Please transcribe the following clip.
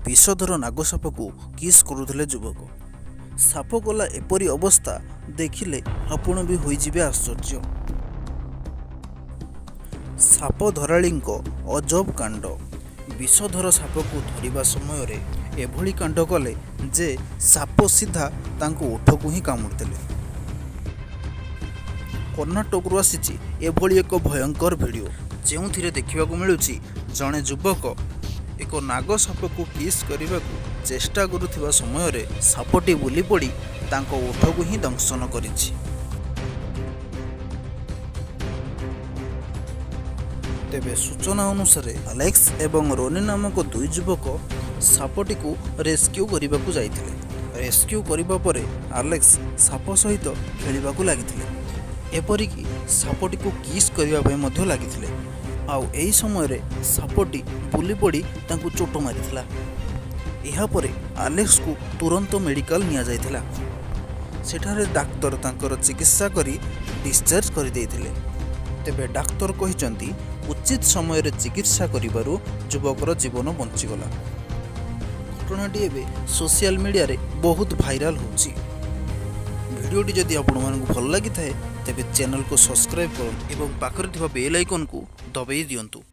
ବିଷଧର ନାଗସାପକୁ କିସ୍ କରୁଥିଲେ ଯୁବକ। ସାପ କଲା ଏପରି ଅବସ୍ଥା, ଦେଖିଲେ ଆପଣ ବି ହୋଇଯିବେ ଆଶ୍ଚର୍ଯ୍ୟ। ସାପ ଧରାଳିଙ୍କ ଅଜବ କାଣ୍ଡ। ବିଷଧର ସାପକୁ ଧରିବା ସମୟରେ ଏଭଳି କାଣ୍ଡ କଲେ ଯେ ସାପ ସିଧା ତାଙ୍କ ଓଠକୁ ହିଁ କାମୁଡ଼ିଦେଲେ। କର୍ଣ୍ଣାଟକରୁ ଆସିଛି ଏଭଳି ଏକ ଭୟଙ୍କର ଭିଡ଼ିଓ, ଯେଉଁଥିରେ ଦେଖିବାକୁ ମିଳୁଛି ଜଣେ ଯୁବକ ଏକ ନାଗ ସାପକୁ କିସ୍ କରିବାକୁ ଚେଷ୍ଟା କରୁଥିବା ସମୟରେ ସାପଟି ବୁଲି ପଡ଼ି ତାଙ୍କ ଓଠକୁ ହିଁ ଦଂଶନ କରିଛି। ତେବେ ସୂଚନା ଅନୁସାରେ, ଆଲେକ୍ସ ଏବଂ ରୋନି ନାମକ ଦୁଇ ଯୁବକ ସାପଟିକୁ ରେସ୍କ୍ୟୁ କରିବାକୁ ଯାଇଥିଲେ। ରେସ୍କ୍ୟୁ କରିବା ପରେ ଆଲେକ୍ସ ସାପ ସହିତ ଖେଳିବାକୁ ଲାଗିଥିଲେ। ଏପରିକି ସାପଟିକୁ କିସ୍ କରିବା ପାଇଁ ମଧ୍ୟ ଲାଗିଥିଲେ। ଆଉ ଏହି ସମୟରେ ସାପଟି ବୁଲି ପଡ଼ି ତାଙ୍କୁ ଚୋଟ ମାରିଥିଲା। ଏହାପରେ ଆଲେକ୍ସକୁ ତୁରନ୍ତ ମେଡ଼ିକାଲ ନିଆଯାଇଥିଲା। ସେଠାରେ ଡାକ୍ତର ତାଙ୍କର ଚିକିତ୍ସା କରି ଡିସଚାର୍ଜ କରିଦେଇଥିଲେ। ତେବେ ଡାକ୍ତର କହିଛନ୍ତି, ଉଚିତ ସମୟରେ ଚିକିତ୍ସା କରିବାରୁ ଯୁବକର ଜୀବନ ବଞ୍ଚିଗଲା। ଘଟଣାଟି ଏବେ ସୋସିଆଲ ମିଡ଼ିଆରେ ବହୁତ ଭାଇରାଲ ହେଉଛି। ଭିଡ଼ିଓଟି ଯଦି ଆପଣମାନଙ୍କୁ ଭଲ ଲାଗିଥାଏ, ତେବେ ଚ୍ୟାନେଲକୁ ସବସ୍କ୍ରାଇବ୍ କରନ୍ତୁ ଏବଂ ପାଖରେ ଥିବା ବେଲ୍ ଆଇକନ୍କୁ ଦବାଇ ଦିଅନ୍ତୁ।